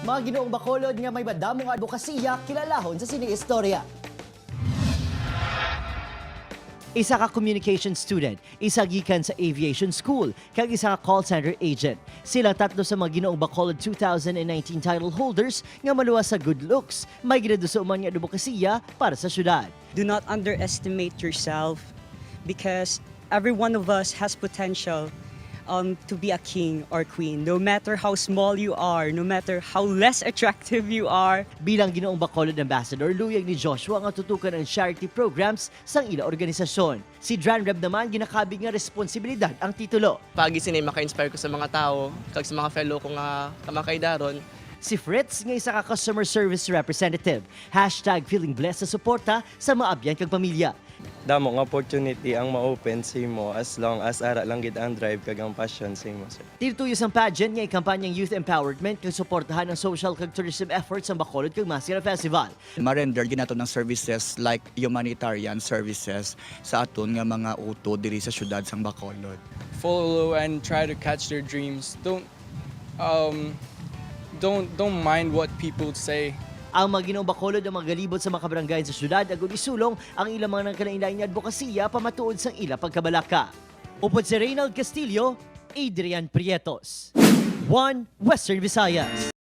Mga Ginoong Bacolod nga may madamong advokasya kilalahon sa sining istorya. Isa ka communication student, isa gikan sa aviation school, kag isa ka call center agent. Sila tatlo sa mga Ginoong Bacolod 2019 title holders nga maluwas sa good looks. May ginaduso man nga advokasya para sa syudad. Do not underestimate yourself because every one of us has potential to be a king or queen. No matter how small you are, no matter how less attractive you are. Bilang Ginoong Bacolod Ambassador, luyag ni Joshua nga tutukan ang charity programs sang ila organisasyon. Si Dranreb naman, ginakabig nga responsibilidad ang titulo. Pagi sini maka-inspire ko sa mga tao kag sa mga fellow ko nga kamakaidaron. Si Fritz nga isa ka customer service representative. #FeelingBlessed sa suporta sa maabyan kag pamilya. Damo nga opportunity ang ma-open sa imo as long as ara lang gid ang drive kag ang passion sa imo, sir. Tinutuyo sang pageant nga ikampanyang youth empowerment kag suportahan ang social kag tourism efforts sa Bacolod kag MassKara Festival. Ma-render ginato ng services like humanitarian services sa aton nga mga uto diri sa syudad sang Bacolod. Follow and try to catch their dreams. Don't mind what people say. Ang mga Ginoong Bacolod ang magalibot sa mga kabarangay sa syudad agud isulong ang ilang mga nangkalain nga advokasya pamatuod sang ila pagkabalaka. Upod si Reynald Castillo, Adrian Prietos. One Western Visayas.